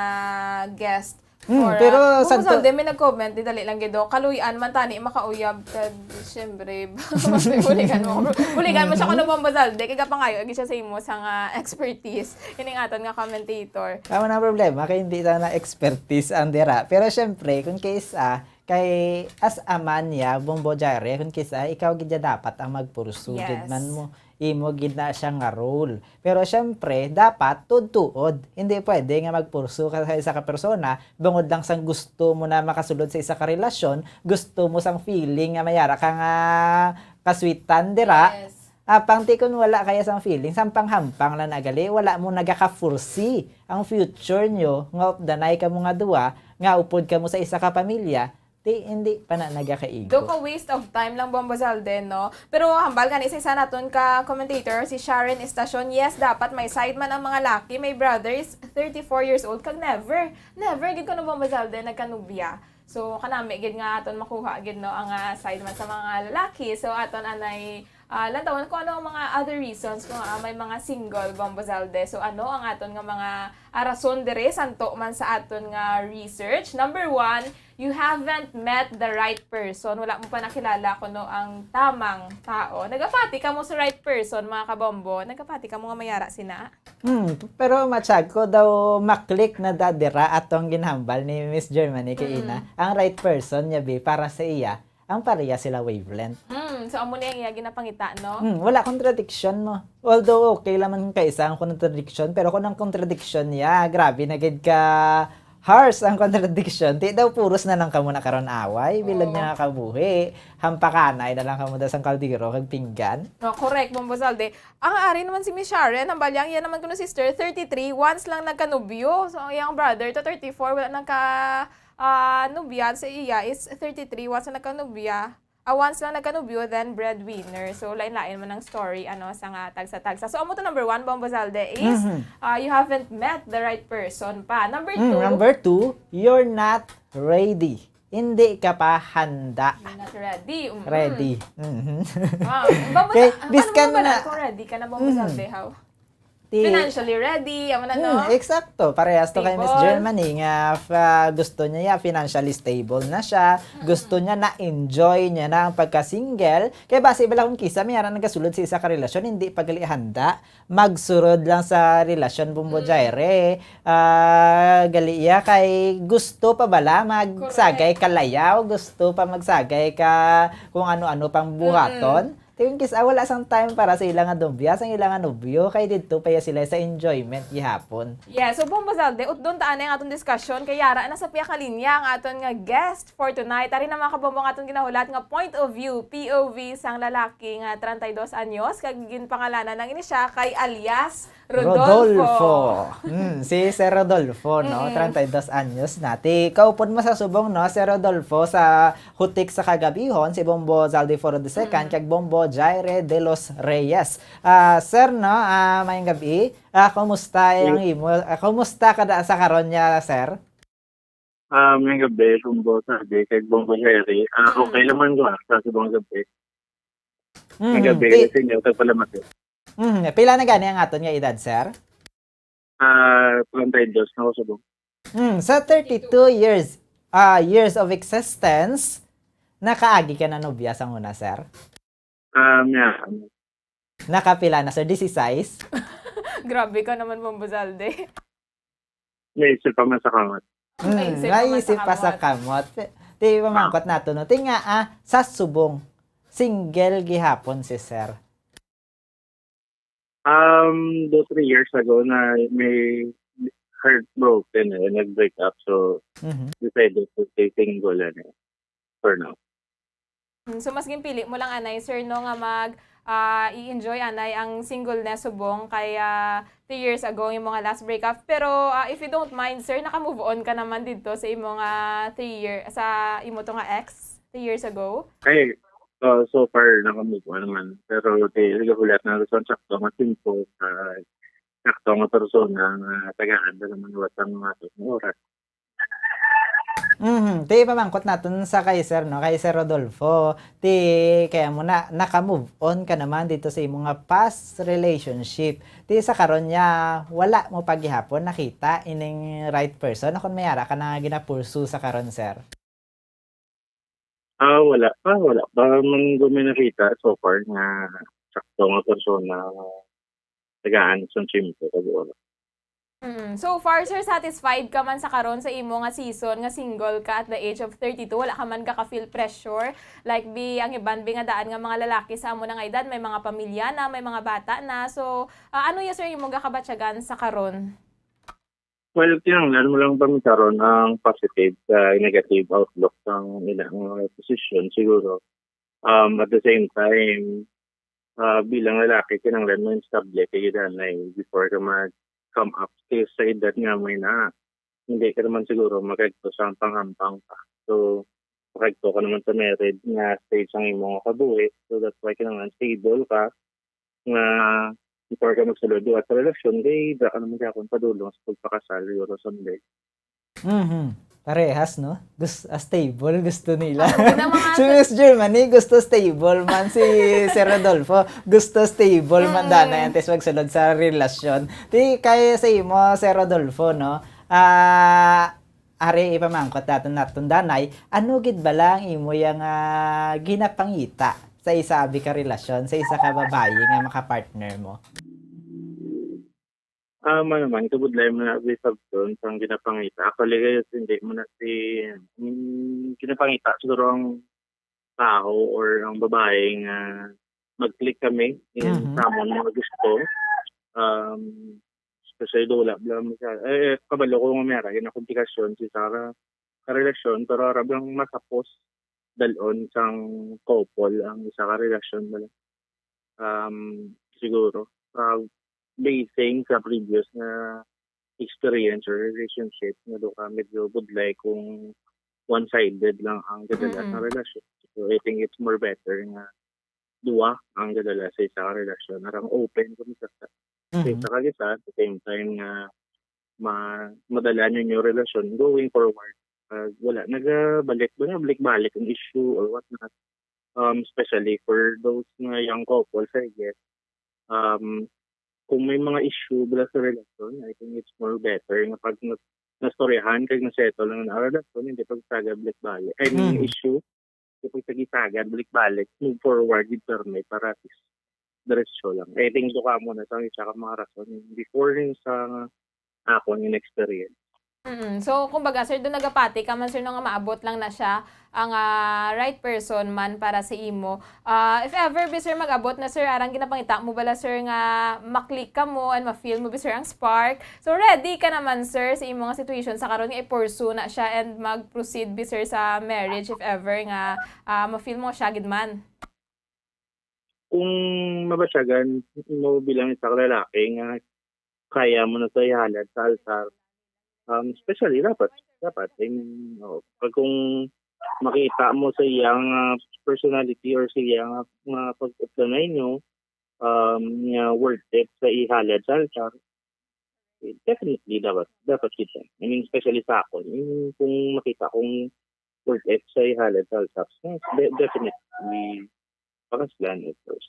guest Hmm, for, pero ah, Bombo santo- Zalde, may nag-comment, di dali lang gid, oh. Kaluy-an man tani makauyab, kag, siyempre, buligan mo. Buligan mo siya kuno, Bombo Zalde, kay gapangayo, agi siya sa imo sa nga expertise. Ining aton nga commentator. Amo na ang problema, kay hindi ta na expertise ang dira. Pero siyempre, kung case, ah, kay as a man ya, Bombo Jaire, kung kisa, ikaw gid ya dapat ang magpursu, Yes. gid man mo, imo gid na siya nga role. Pero siyempre, dapat tuod-tuod. Hindi pwede nga magpursu ka sa isa ka persona, bangod lang sang gusto mo na makasulod sa isa ka relasyon, gusto mo sang feeling nga may ara ka nga kaswitan dira. Yes. Apang ti kun wala kaya sang feeling, sampang-hampang lang na gali, wala mo nagaka-foresee ang future nyo nga updanay kamo nga duwa, nga upod kamo sa isa ka pamilya, ti hindi pa na nagakaigo. Do ka waste of time lang, Bombo Zalde, no? Pero hambal gani sa isa naton ka commentator, si Sharon Estacion, yes, dapat may side man ang mga laki, may brothers, thirty-four years old, kag never, never gid ko, no, Bombo Zalde, nagkanubya. So, kanami gid nga aton makuha gid, no, ang, ah, side man sa mga lalaki. So, aton anay, ah, lantawon kung ano ang mga other reasons kung, ah, may mga single, Bombo Zalde. So, ano ang aton nga mga, ah, rason dire, santo man sa aton nga research? Number one, you haven't met the right person. Wala mo pa nakilala kuno ang tamang tao. Nagapati kamo sa right person, mga kabombo? Nagapati kamo nga mayara sina? Hmm, pero matyag ko daw maklik na dadira atong ginhambal ni Miss Germany kay Mm. ina. Ang right person niya, bi, para sa iya, ang pareha sila wavelength. Mm. So, amo ni ang iya ginapangita, no? Hmm, wala kontradiksyon mo. Although okay lang man kung kaisa ang kontradiksyon, pero kung ang kontradiksyon niya, grabe na gid ka harsh ang kontradiksyon. Ti daw puros na lang kamo na karon away, bilog Oo. niya nga kabuhi. Hampakanay na lang kamo da sang kaldero kag pinggan. No, correct, Bombo Zalde. Ang ari naman si Miss Sharon, ang balyang iya naman kuno sister, thirty-three, once lang nagkanubyo. So, ang iyang brother to thirty-four, wala nagka ah, nubya sa iya is thirty-three, once lang nagkanubya. Ah, once lang nagkanubyo, then breadwinner. So, lain-lain man ang story, ano, sa nga tagsa-tagsa. So, amo to number one, Bombo Zalde, is Mhm. ah, you haven't met the right person pa. Number Hmm, two, number two, you're not ready. Hindi ka pa handa. You're not ready. Mm. Ready. Mhm. Ah, Bombo Kay, Zalde, biskan ano ba na- na kung ready ka na, Bombo Mhm. Zalde, how? Ti- Financially ready, amo na, no? Hmm, eksakto. Parehas to kay Miss Stable. Germany nga fa- gusto niya ya, financially stable na siya. Gusto niya na-enjoy niya na ang pagka-single. Kay basi bala kung kisa may ara nagasulod sa isa ka relasyon, hindi pa gali handa. Magsurod lang sa relasyon, Bombo Mm. Jaire. Ah, gali iya kay gusto pa bala magsagay ka layaw, gusto pa magsagay ka kung ano-ano pang buhaton. Ti kung kis-, ah, wala sang time para sa ila nga nobya, sang ila nga nobyo, kay didto pa ya sila sa enjoyment gihapon. Yeah, so Bombo Zalde, utdon ta anay ang aton diskusyon kay yara na sa pihak nga linya ang aton nga guest for tonight. Ari na, mga kabombo, ang aton ginahulat nga point of view, P O V, sang lalaki nga treinta y dos anyos, kag ginpangalanan lang ini siya kay alias Rodolfo. Hmm, si Sir Rodolfo, no? Mm. Treinta y dos anyos na. Ti kaupod mo sa subong, no, Sir Rodolfo, sa Hutik sa Kagabihon, si Bombo Zaldi Foro the second, kag Bombo Jaire de los Reyes. Ah, sir, no, ah, mayong gabi. Ah, kumusta ang imo? Ah, kumusta ka da sa karon niya, sir? Ah, mayong gabi, Bombo Zaldi, kag Bombo Jaire. Ah, Mm. okay naman ko, ah, sa subong gabi. Mm, Ang gabi, ti- sa inyo, tagpalamat. Mm, pila na gani ang aton nga edad, sir? Ah, treinta y dos na ako subong. Mm, sa thirty-two years, ah, years of existence, nakaagi ka na nobya sang una, sir? Ah, yeah. Nakapila na, sir? Disisays? Grabe ka naman, Bombo Zalde. Naisip pa man sa kamot. Ay, Mm, sir, naman naisip sa pa sa kamot. Kamot. Ti, mamangkot nato, no? Ti nga, ah, sa subong, single gihapon si sir. Um, do three years ago na may heartbroken eh, nag-break up. So, Mhm. decided to stay single eh, for now. Mm, so, mas ginpili mo lang, anay, sir, no, nga mag, ah, i-enjoy, anay, ang singleness subong kay, ah, three years ago, yung mga last breakup. Pero, ah, if you don't mind, sir, naka-move on ka naman dito sa imo nga three year, sa imo to nga ex, three years ago? Ay, uh, so far, naka-move on naman. Pero di, nagahulat na sa sakto nga tempo, sa sakto nga persona nga tagaan na naman wata nga ato nga oras. Mhm. Ti, pamangkot naton sa kay Sir, no? Kay Sir Rodolfo. Ti, kaya mo na, naka-move on ka naman dito sa imo nga past relationship. Ti, sa karon niya, wala mo pa gihapon nakita ining right person? Akon may ara ka na nga ginapursue sa karon, sir? Ah, wala pa, wala pa man ko may nakita so far nga sakto nga persona nga tagaan sa tempo kag oras. Mm. So far, sir, satisfied ka man sa karon sa imo nga season nga single ka at the age of thirty-two? Wala ka man ka feel pressure? Like, bi, ang iban, bi, nga daan nga mga lalaki sa amo na nga edad, may mga pamilya na, may mga bata na. So, ah, ano ya, sir, imo gakabatyagan sa karon? Well, kinahanglan mo lang pamisaron ang positive sa negative outlook sang ilang mga posisyon siguro. Um, at the same time, ah, bilang lalaki, kinahanglan mo instable kay gidanay before ka mag-come up. Kay sa edad nga may na, hindi ka naman siguro makagto sa hampang-hampang pa. So, makagto ka naman sa married nga stage ang imo nga kabuhi. So, that's why kinahanglan stable ka nga before ka magsulod sa relasyon, kay da ka naman gyapon padulong sa pagpakasal, siguro someday. Mhm. Parehas, no? Gus-, ah, stable, gusto nila. Ang ganda, mga Si Miss Germany, gusto stable man. Si Sir Rodolfo, gusto stable man Mm. danay antes magsulod sa relasyon. Ti, kay sa imo, Sir Rodolfo, no? Ah, ari, ipamangkot naton, naton danay, ano gid bala ang imo yang, ah, ginapangita sa isa abi ka relasyon, sa isa ka babayi nga makapartner mo? Ah, man naman, kabudlay mo na, Bisag Don, sang ginapangita. Actually, guys, hindi mo na si, mm, ginapangita siguro ang tao or ang babae nga mag-click kami in Mhm. sa amon mga gusto. Um, especially do wala bala mo siya. Eh, kabalo ko nga may ara na komplikasyon sa isa ka, ka relasyon, pero ara bang masapos dalon sang couple ang isa ka relasyon bala. Um, siguro, ah, basing sa previous nga experience or relationship nga do ka medyo budlay kung one-sided lang ang kadalasan Mm-mm. nga relasyon. So, I think it's more better nga duwa ang kadala sa isa ka relasyon. Arang open kung sa sa Mhm. isa ka isa, at the same time nga ma-, madala ninyo relasyon going forward. Ah, wala, nagabalik, wala, balik-balik ang issue or whatnot. Um, especially for those nga young couples, I guess. Um, kung may mga issue bala sa relasyon, I think it's more better nga pag na-, nastoryahan kag na-settle ang relasyon, hindi pagsaga balik-balik. I mean, Mhm. issue, hindi pagsagisagad balik-balik, move forward with permit para at least diretso lang. I think do ka mo na sa isa ka mga rason before rin sa akon in experience. Mm. So, kumbaga, sir, doon nagapati ka man, sir, no, nga maabot lang na siya ang, ah, right person man para sa imo. Ah, if ever, bi, sir, mag-abot na, sir, arang ginapangita mo bala, sir, nga maklik ka mo and ma-feel mo, bi, sir, ang spark. So, ready ka naman, sir, sa imo nga situation sa karon nga i-pursue na siya and mag-proceed, bi, sir, sa marriage if ever nga, ah, ma-feel mo siya gid man? Kung mabasyagan mo bilang isa ka lalaki nga kaya mo na sa ihalad sa altar, um, especially dapat, dapat, I mean, oo. Pag kung makita mo sa iyang, ah, personality or sa iyang, ah, mga pag-updanay nyo, um, nga worth it sa ihalad sa altar, eh, definitely dapat, dapat kita. I mean, especially sa akon. I mean, kung makita kong worth it sa ihalad sa altar, eh, de-, definitely, pakaslan, of course.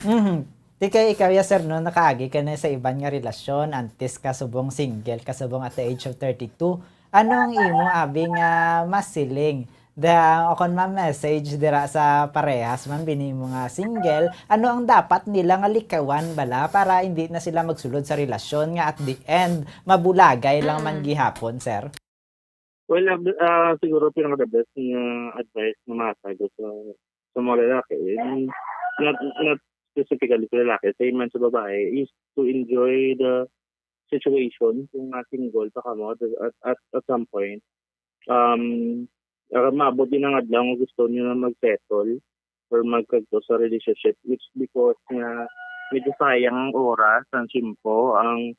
Mhm. Di kay ikaw ya, sir, no, nakaagi ka na sa iban nga relasyon, antes ka subong single, ka subong at the age of thirty-two. Ano ang imo, abi, nga masiling? Da, o kon ma-message dira sa parehas man bini mo nga single, ano ang dapat nila nga likawan bala para hindi na sila magsulod sa relasyon nga at the end, mabulagay lang man Mm. gihapon, sir? Well, ah, ah, siguro pinaka the best nga advice nga mahatag ko sa, sa mga lalaki, eh, not, not specifically sa lalaki, same man sa babae, is to enjoy the situation kung nga single pa kamo at, at, at, at some point. Um, ah, maabot din ang adlaw nga gusto niyo na mag-settle or magkagto sa relationship, which because nga medyo sayang ang oras, ang tiyempo, ang,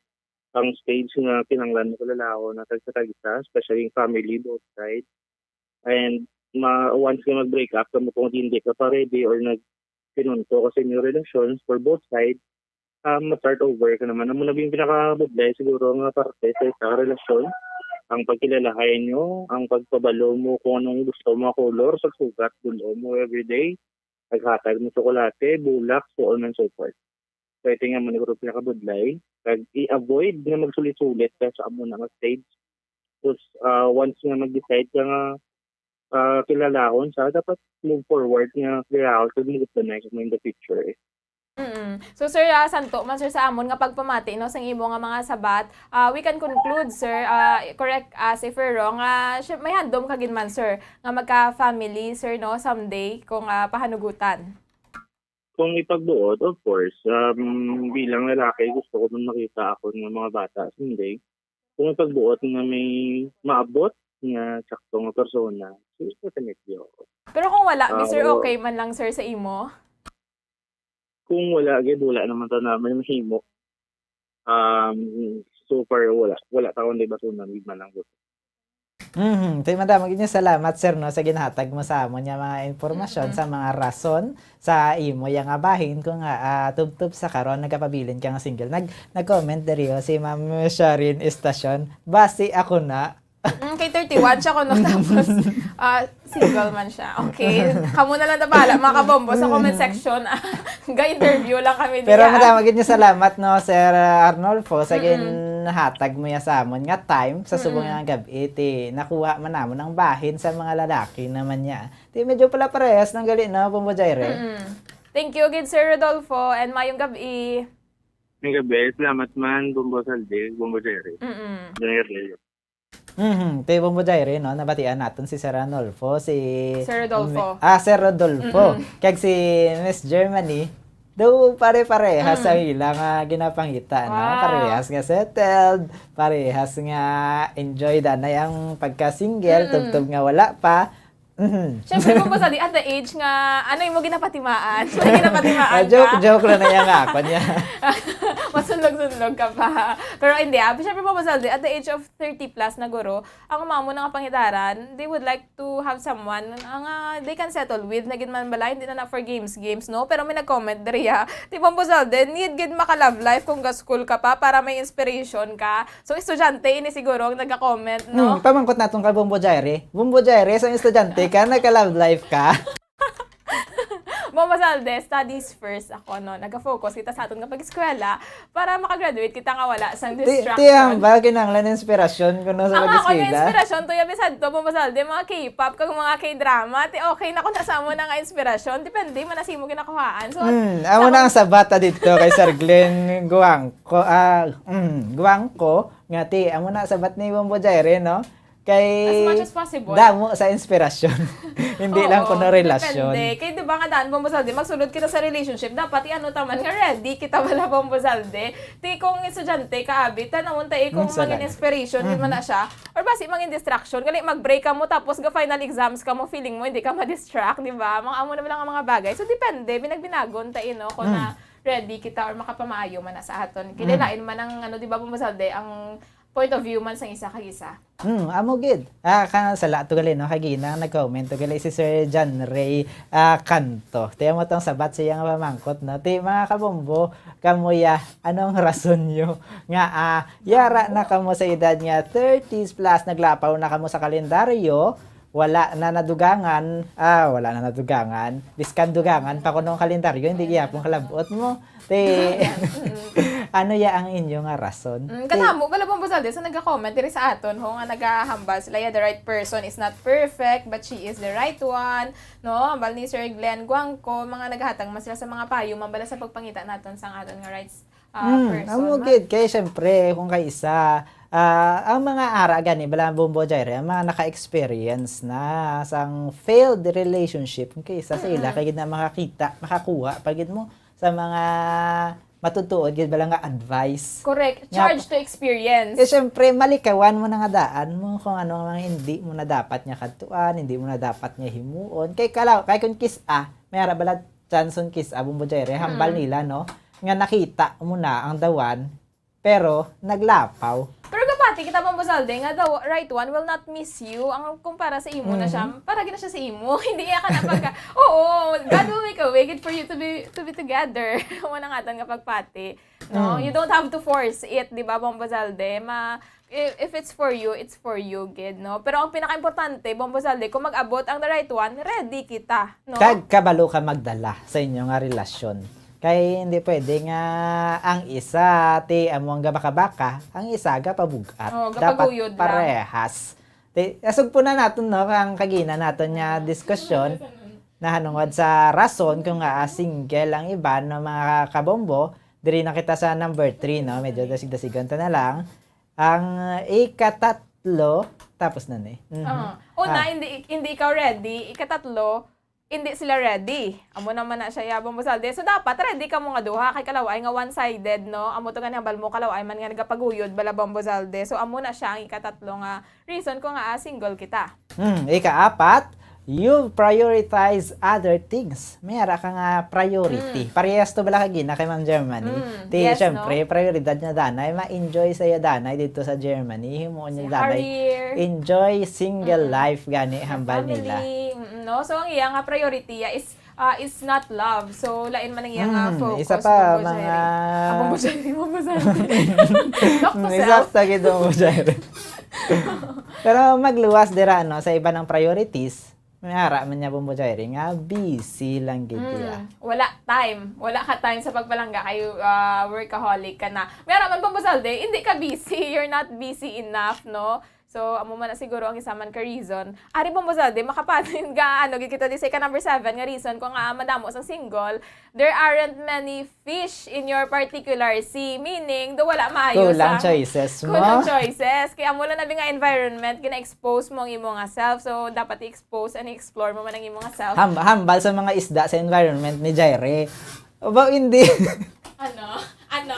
ang stage nga kinahanglan mo kalalahon na tagsa-tagsa, especially yung family, both sides. And ma-, once nga mag-break up kamo kung hindi ka pa ready or nagpinunto ka sa inyong relasyon for both sides, um, ma-start over ka naman. Amo na yung pinakabudlay siguro nga parte sa isa ka relasyon, ang pagkilalahay nyo, ang pagpabalo mo kung anong gusto mo, color sa sugat, dulo mo everyday, naghatag mo tsokolate, bulak, so on and so forth. So, I think amo na siguro pinakabudlay. Kag i-avoid nga magsulit-sulit ka sa amo na nga stage. Tapos, ah, once nga mag-decide ka nga, ah, kilalahon sa, dapat move forward nga kilalahon kag move na next in the future, eh. Mm. So, sir, ah, santo man, sir, sa amon nga pagpamati, no, sang imo nga mga sabat, ah, we can conclude, sir, ah, correct us if we're wrong, ah, sy-, may handom ka gid man, sir, nga magka-family, sir, no, someday, kung, ah, pahanugutan. Kung ipagbuot, of course, um, bilang lalaki, gusto ko man makita akon nga mga bata someday. Kung ipagbuot nga may maabot nga sakto nga persona, so, definitely, oo. Pero kung wala, bi, sir, Ah, oo. Okay man lang, sir, sa imo? Kung wala gid, wala naman ta na may mahimo. Um, so far, wala. Wala ta akong libatunan, gid man lang gud. Mhm. Tay, madamo gid nga salamat, sir, no, sa ginhatag mo sa amon nga mga impormasyon, Mm-mm. sa mga rason sa imo ya nga bahin kung, ah, ah, tubtob sa karon nagapabilin ka nga single. Nag-, nag-comment diri, oh, si Ma'am Sharen Estacion, "Basi ako na." Mm, kay thirty-one siya kuno, tapos, ah, single man siya. Okay. Kamo na lang na bahala, mga kabombo, sa comment section. Ga-interview lang kami Pero diha. Madamo gid nga salamat, no, Sir Arnulfo, sa Mm-mm. ginhatag mo ya sa amon nga time sa subong Mm-mm. nga gab-i, ti nakuha man namon ang bahin sa mga lalaki naman niya. Ti medyo pala parehas ng gali, no, Bombo Jaire? Mm-mm. Thank you gid, Sir Rodolfo, and mayong gab-i. Mayong gab-i. Salamat man, Bombo Saldi, Bombo Jaire. Mm-mm. Jaire. Mhm, kay Bombo Jaire, no, nabatian naton si Sir Ranulfo, si Sir Rodolfo. Ah, Sir Rodolfo. Mm-mm. Kag si Miss Germany, daw pare-parehas Mm. ang ila nga ginapangita, no? Wow. Parehas nga settled, parehas nga enjoy danay ang pagka-single, Mm-mm. tubtob nga wala pa. Mhm. Siyempre, Bombo Saldi, at the age nga, ano yung mo ginapatimaan? May ginapatimaan Ah, joke, ka? joke lang na yan nga ako niya. Masunlog-sunlog ka pa. Pero hindi, ah. Siyempre, Bombo Saldi, at the age of thirty plus na guro, ang mga mo nga pangitaran, they would like to have someone nga they can settle with, na gid man bala, hindi na na for games, games, no? Pero may nag-comment diri, ah. Ti Bombo Saldi, need gid maka-love life kung ga-school ka pa para may inspiration ka. So, estudyante, ini siguro ang nagka-comment, no? Hmm, pamangkot naton kay Bombo Jaire. Bombo Jaire, sa estudyante ka, nagka-love life ka? Bombo Saldi, studies first ako, no? Nag-focus kita sa aton nga pag-eskwela para makagraduate kita nga wala sang Ti-, distraction. Ti, ang ba, kinahanglan inspirasyon kuno sa Ang ako, may pag-eskwela? inspirasyon, tuya, bisag to, Bombo Saldi, mga K-pop, kag mga K-drama. Ti, okay na kung nasa mo na nga inspirasyon. Depende man na sa imo ginakuhaan. So, Hmm, amo sa na ang sabat ta dito kay Sir Glenn Guangco, ah, mm, Guangco, nga ti, amo na sabat ni Bombo Jaire, no? Kay As much as possible. damo sa inspirasyon. Hindi Oo, lang kuno relasyon. depende. Kay di ba nga daan, Bombo Saldi, magsulod kita sa relationship, dapat i-ano ta man nga ready kita wala, Bombo Saldi. Ti kung estudyante ka, abi, tanawon ta, eh, kung Mm, sa maging lang. inspiration, di man Mm-hmm. na siya. Or basi maging distraction. Gali, mag-break ka mo, tapos ga final exams ka mo, feeling mo, hindi ka ma-distract, di ba? Mga amo na lang ang mga bagay. So, depende, binagbinagon ta, eh, no? Kung Mm. na ready kita or makapamaayo man na sa aton. Mm. Kinilain man ang, ano, di ba, Bombo Saldi, ang point of view man sang isa kag isa. Hmm, amo gid. Ah, ka, sala to gali, no? Kagina, nag-comment to gali si Sir John Ray, ah, Canto. Ti amo tong sabat siya nga pamangkot, no? Ti, mga kabombo, kamuya, anong rason nyo nga, ah, yara na kamo sa edad nga thirties plus, naglapaw na kamo sa kalendaryo, wala na nadugangan, ah, wala na nadugangan, biskan dugangan pa kuno ang kalendaryo, hindi gyapon kalabot mo. Ti, ano ya ang inyo nga rason? Mm, Ti, kadamo bala, Bombo Saldi, sa nagka-comment diri sa aton, ho, nga nagahambal sila, "Yeah, the right person is not perfect, but she is the right one." No? Hambal ni Sir Glenn Guangco, mga naghatag man sila sa mga payo, man bala sa pagpangita naton sang aton nga rights, ah, Mm, person. amo gid, kay syempre, kung kay isa, ah, ang mga ara gani, bala, Bombo Jaire, ang mga naka-experience na sang failed relationship, kung kay isa sa ila, Mm-mm. kay gid na makakita, makakuha pa gid mo sa mga matutuod gid bala nga advice. Correct. Nga Charge to experience. Eh, syempre, malikawan mo na nga daan mo kung ano ang mga hindi mo na dapat nga kadtuan, hindi mo na dapat nga himuon. Kay kalaw-, kay kung kis-a, may ara bala chanson kis-a, Bombo Jaire, hambal Mm. nila, no? Nga nakita mo na ang dawan, pero naglapaw. Pero gapati kita, Bombo Saldi, nga the right one will not miss you. Ang kumpara sa imo na siya, Mhm. para gina siya sa imo. Hindi niya ka na pagka, oo, God will make a way good for you to be, to be together. Amo na nga aton nga pagpati. No? Mm. You don't have to force it, di ba, Bombo Saldi? Ma-, if, if it's for you, it's for you, gid, no? Pero ang pinaka-importante, Bombo Saldi, kung mag-abot ang the right one, ready kita, no? Kag kabalo ka magdala sa inyo nga relasyon. Kay hindi pwede nga ang isa ti amo ang gabaka-baka, ang isa gapabug-at. Oo, Dapat gapaguyod lang. parehas. Ti, asugpon na naton, no, ang kagina naton nga diskusyon. Nahanungod sa rason kung nga single ang iban, no, mga kabombo, diri na kita sa number three, no? Medyo dasig-dasigan ta na lang. Ang ikatatlo, tapos na ni. Mhm. Oo. Una, Ah. hindi, hindi ikaw ready. Ikatatlo, hindi sila ready. Amo naman na siya, ya, Bombo Salde. So, dapat ready kamo nga duha. Kay kalaw-ay nga one-sided, no? Amo to nga nihambal mo, kalaw-ay man nga nagapaguyod, bala, Bombo Salde. So, amo na siya ang ikatatlo nga reason ko nga, ah, single kita. Hmm, ikaapat, you prioritize other things. May ara ka nga priority. Mm. Parehas to bala kagina kay Ma'am Germany. Mm, Ti, yes, syempre, no? Prioridad niya danay, ma-enjoy sa iya danay dito sa Germany. Himuon niya Sa danay. Career. Enjoy single Mm. life gani, Sa hambal nila. family. Mm, no? So, ang iya nga priority, ah, is, ah, is not love. So, lain man ang iya nga Mm, focus, isa pa, Bombo mga Jerry. Ah, Bombo Jerry, Bombo Jerry. Talk to Mm, self. isa sa gid, Bombo Jerry. Pero magluwas dira, no, sa iba ng priorities, may ara man niya, Bombo Jerry, nga busy lang gid Mm, iya. wala time. Wala ka time sa pagpalangga kay, ah, workaholic ka na. May ara man, Bombo Salde, hindi ka busy. You're not busy enough, no? So, amo man na siguro ang isa man ka reason. Ari, Bombo Zalde, makapatin ka, ano, gid kita di sa ika number seven nga reason kung nga madamo sang single, there aren't many fish in your particular sea. Meaning, do wala maayo Kulang sa choices mo. Kulang choices. Kaya amo lang na nga environment, gina-expose mo ang imo nga self. So, dapat i-expose and i-explore mo man ang imo nga self. Ham-, hambal sa mga isda sa environment ni Jaire. Aba, hindi. Ano? Ano?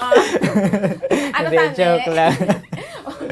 Ano Hindi, tani? Joke lang.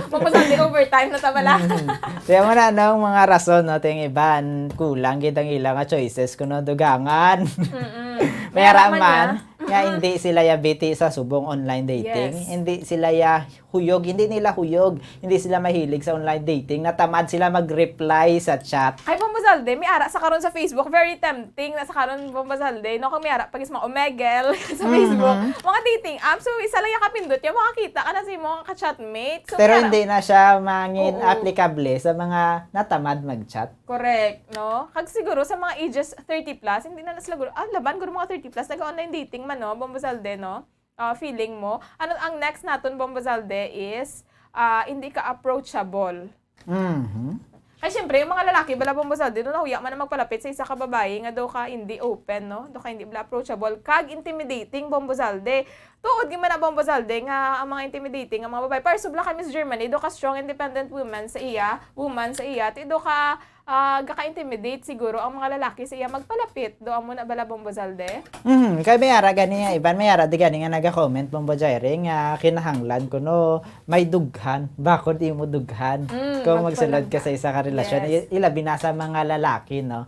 Mapasal di overtime na ta bala. Mm. Kaya mo na, no, mga rason, no, ting iban, kulang gid ang ila nga choices kuno dugangan. Mm-mm. May May ara araman man niya. nga Mm-mm. hindi sila yabiti sa subong online dating. Yes. Hindi sila ya huyog, hindi nila huyog, hindi sila mahilig sa online dating. Natamad sila mag-reply sa chat. Ay, Bombo Zalde, may ara sa karon sa Facebook, very tempting na sa karon, Bombo Zalde, no? Kung may ara pa gid sa mga Omegle sa Mhm. Facebook, mga dating app. So, isa lang yung kapindot niya, makakita ka na sa imong ka-chatmate. So, Pero may ara hindi na siya mangin Oo. applicable sa mga natamad mag-chat. Correct, no? Kag siguro sa mga ages thirty plus, hindi na na sila guro, ah, laban guro mga thirty plus, nag-online dating man, no? Bombo Zalde, no? Ah, feeling mo? Ano, ang next naton, Bombo Zalde, is, ah, hindi ka approachable. Mhm. Kay siyempre, yung mga lalaki, bala, Bombo Zalde, no, nahuya man na magpalapit sa isa ka babayi nga daw ka hindi open, no? Daw ka hindi bala approachable. Kag intimidating, Bombo Zalde. Tuod gid man na, Bombo Zalde, nga ang mga intimidating nga mga babayi. Para subla kay Miss Germany, daw ka strong, independent women sa iya, woman sa iya. Ti daw ka ah, gaka-intimidate siguro ang mga lalaki sa iya magpalapit. Do amo na bala, Bombo Zalde? Mhm, kay may ara gani nga iban, may ara di gani nga naga-comment, Bombo Jaire, nga kinahanglan kuno may dughan, bakod imo dughan Mm, kung magsulod ka magpalapit. sa isa ka relasyon. Yes. I-, ilabi na sa mga lalaki, no?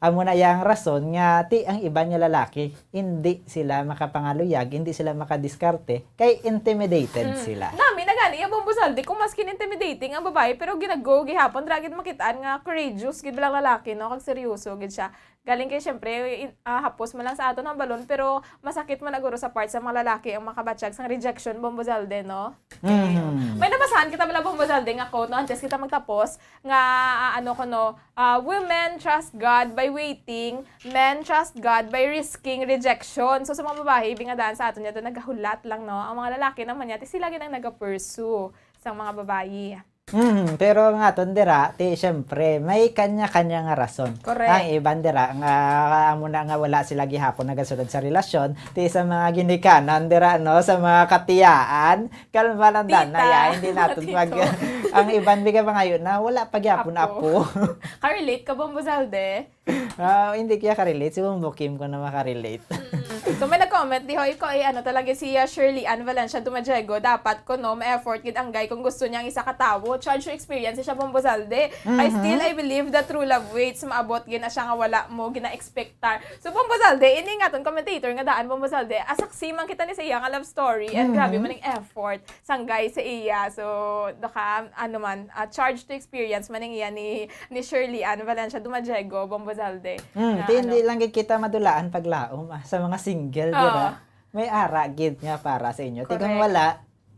Amo na yang rason nga ti ang iban nga lalaki, hindi sila makapangaluyag, hindi sila makadiskarte, kay intimidated Mm. sila. Nami na gani, yung Bombo Zalde, kung maskin intimidating ang babae, pero ginago gihapon, ra gid makitaan nga courageous gid lang lalaki, no? Kag seryoso gid siya. Galing kay, syempre, in-, ah, hapos man lang sa aton ang balon, pero masakit man naguro sa part sa mga lalaki ang makabatyag sang rejection, Bombo Zalde, no? Mhm. May nabasahan kita bala, Bombo Zalde, nga quote, no? Antes kita magtapos, nga, ah, ano ko, no? Ah, women trust God by waiting, men trust God by risking rejection. So, sa mga babae, bingadaan sa aton niya, nagahulat lang, no? Ang mga lalaki naman niya, ti sila gid ang nagapursue sang mga babayi. Hmm, pero ang aton dira, ti, siyempre, may kanya-kanya nga rason. Correct. Ang iban dira, nga, amo na nga wala sila gihapon nagasulod sa relasyon, ti sa mga ginikanan dira, no, sa mga katiyaan, kalma lang, Tita. Danay, ah, hindi naton Tito. mag-, ang iban, biga, pangayo na, wala pa gyapon Apo. apo. Ka-relate ka, Bombo Zalde? Ah, hindi kaya ka-relate. Si Bombo Kim ko na makarelate. Mm. So, may nag-comment, di ho, ikaw, eh, ano talaga si, ah, Shirley Ann Valencia Dumadiego, dapat ko, no, ma-effort gid ang guy kung gusto niya ang isa ka tawo. Charge to experience siya, Bombo Zalde. I Mhm. still, I believe that true love waits. Maabot gid na siya nga wala mo gina-expectar. So, Bombo Zalde, ini nga aton commentator nga daan, Bombo Zalde, asaksi man kita ni sa iya nga love story. And Mhm. grabe man ang effort sang guy sa iya. So, doka, ano man, ah, charge to experience man ang iya ni, ni Shirley Ann Valencia Dumadiego, Bombo Zalde. Hmm, Na ti hindi ano. lang gid kita madulaan paglaom, ah, sa mga single, di ba? Oo. May ara gid nga para sa inyo. Ti kung Correct. wala,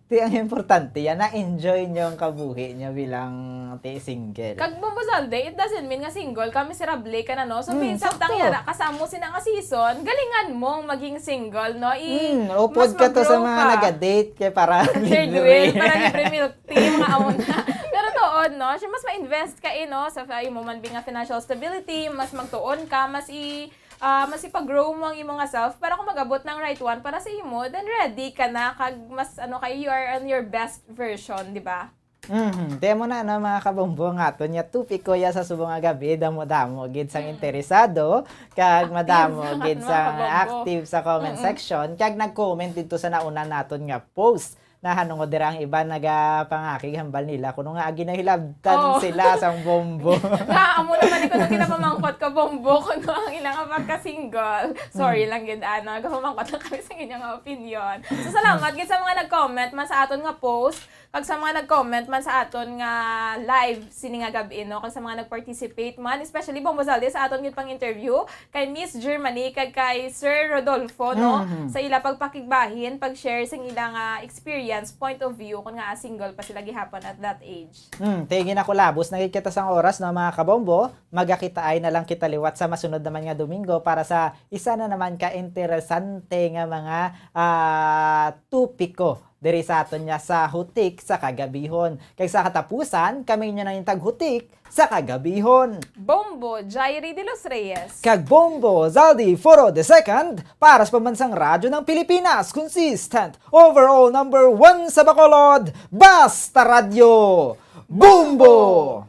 ti ang importante yan, na-enjoy nyo ang kabuhi nyo bilang ti single. Kag Bombo Zalde, it doesn't mean nga single ka, miserable ka na, no? So, Hmm, minsan sakto. tang yara ka sa amo sina nga season, galingan mong maging single, no? I-, Hmm, upod mas ka to sa mag-grow mga ka. naga-date, kay para Third libre. wheel, para libre milk tea, mga amo na. Pero tuod, no? Siya mas ma-invest ka, eh, no? Sa, sa imo man, bi nga financial stability, mas magtuon ka, mas i-, ah, mas ipag-grow mo ang imo nga self para kung mag-abot ng right one para sa imo, then ready ka na, kag mas, ano, kay you are on your best version, di ba? Mhm. Kaya mo na, no, mga kabombo, nga aton nga topiko ya sa subong nga gabi, damo-damo gid sang Mm. interesado, kag Active madamo sa gid mga sa kabombo. active sa comment Mm-mm. section, kag nag-comment dito sa nauna naton nga post. Nahanungod dira ang iban nagapangakig hambal nila kuno nga ginahilabtan Oo. sila sang bombo. Nga, amo naman ikaw nang ginapamangkot ka, bombo, kuno ang ilang pagka-single. Sorry Hmm. lang gid, ano, nagapamangkot lang kami sa inyong opinion. So, salamat gid sa mga nag-comment man sa aton nga post, kag sa mga nag-comment man sa aton nga live sini nga gab-i, no, kag sa mga nag-participate man, especially Bombo Zalde sa aton gid pang-interview kay Miss Germany kag kay Sir Rodolfo, no, Mhm. sa ila pagpakigbahin, pag-share sa ila nga experience, point of view, kung nga single pa sila gihapon at that age. Hmm, ti ginakulabos na gid kita sang oras, no, mga kabombo. Magakitaay na lang kita liwat sa masunod naman nga Domingo para sa isa na naman ka interesante nga mga, ah, topiko diri sa aton nga sa Hutik sa Kagabihon. Kag sa katapusan, kami inyo nang taghutik sa Kagabihon. Bombo, Jairi de los Reyes. Kag Bombo, Zaldi Foro the second, para sa Pambansang Radyo ng Pilipinas, consistent, overall number one sa Bacolod, Basta Radyo. Bombo!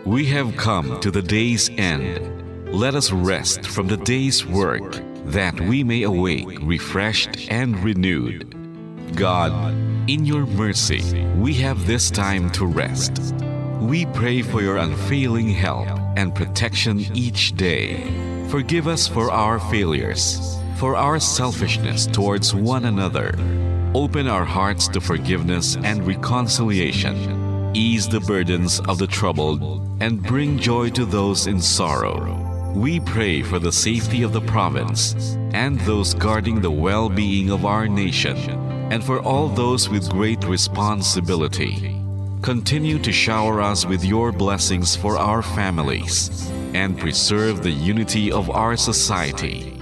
We have come to the day's end. Let us rest from the day's work, that we may awake refreshed and renewed. God, in your mercy, we have this time to rest. We pray for your unfailing help and protection each day. Forgive us for our failures, for our selfishness towards one another. Open our hearts to forgiveness and reconciliation. Ease the burdens of the troubled and bring joy to those in sorrow. We pray for the safety of the province and those guarding the well-being of our nation, and for all those with great responsibility. Continue to shower us with your blessings for our families and preserve the unity of our society.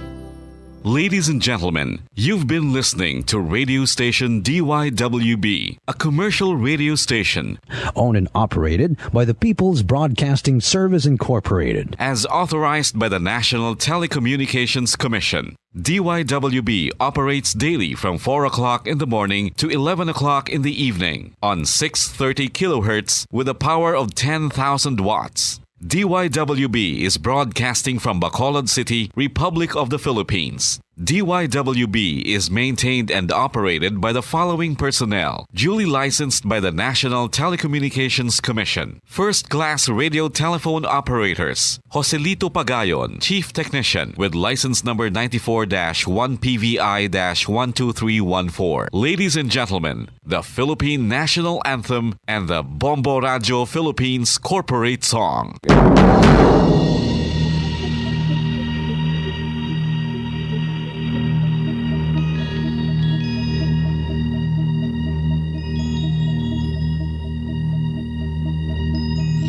Ladies and gentlemen, you've been listening to radio station D Y W B, a commercial radio station Owned and operated by the People's Broadcasting Service Incorporated. as authorized by the National Telecommunications Commission. D Y W B operates daily from four o'clock in the morning to eleven o'clock in the evening on six thirty kilohertz with a power of ten thousand watts. D Y W B is broadcasting from Bacolod City, Republic of the Philippines. D Y W B is maintained and operated by the following personnel, duly licensed by the National Telecommunications Commission. First class radio telephone operators, Joselito Pagayon, Chief Technician, with license number ninety-four dash one P V I dash one two three one four. Ladies and gentlemen, the Philippine National Anthem and the Bombo Radio Philippines Corporate Song.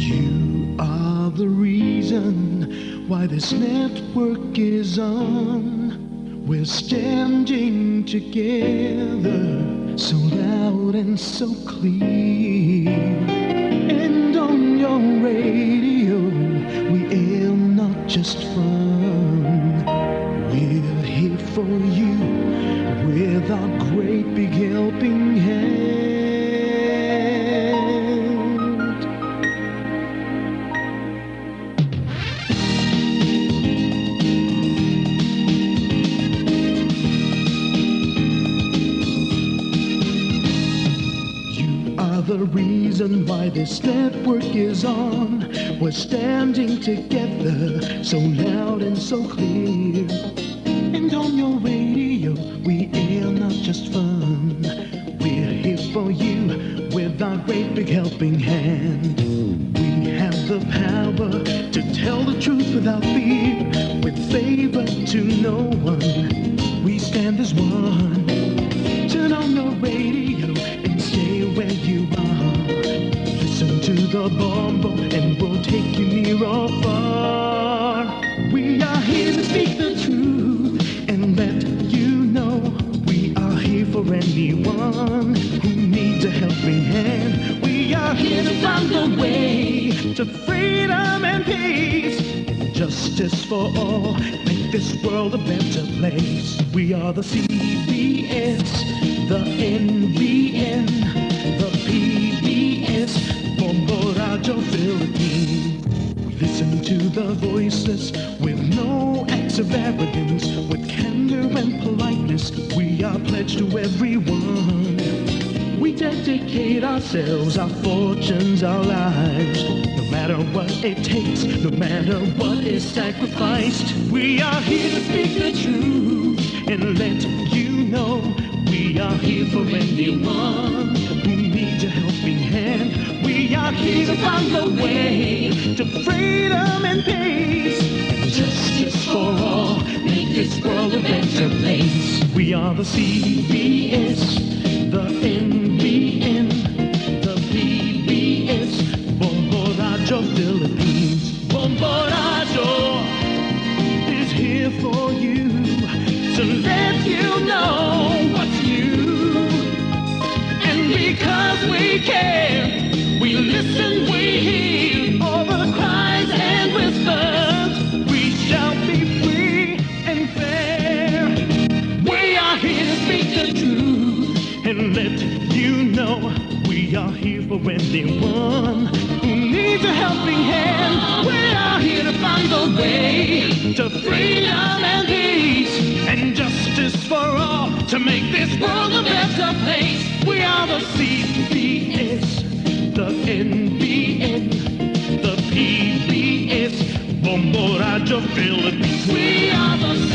You are the reason why this network is on. We're standing together, so loud and so clear. And on your radio, we air not just fun. We're here for you with our great big helping hand. You are the reason why this network is on. We're standing together, so loud and so clear. And on your radio, we air not just fun. We're here for you with our great big helping hand. We have the power to tell the truth without fear, with favor to no one. We stand as one. Turn on your radio and stay where you are. Listen to the Bombo and we'll take you near or far. We are here to speak the truth and let you know we are here for anyone who needs a helping hand. We are here to find a way to freedom and peace and justice for all. Make this world a better place. We are the C B S, the N B N, the P B S, Bombo Radio Philippines. We listen to the voiceless with no acts of arrogance, with candor and politeness. We are pledged to everyone. We dedicate ourselves, our fortunes, our lives. No matter what it takes, no matter what is sacrificed, we are here to speak the truth and let you know we are here for anyone who needs a helping hand. We are here to find a way to freedom and peace and justice for all. Make this world a better place. We are the C B S, the N B N, the P B S, Bombo Radio Philippines. Bombo Radio is here for you to let you know what's new. For anyone who needs a helping hand, we are here to find the way to freedom and peace and justice for all, to make this world a better place. We are the C B S, the N B N, the P B S, Bombo Radio Philippines. We are the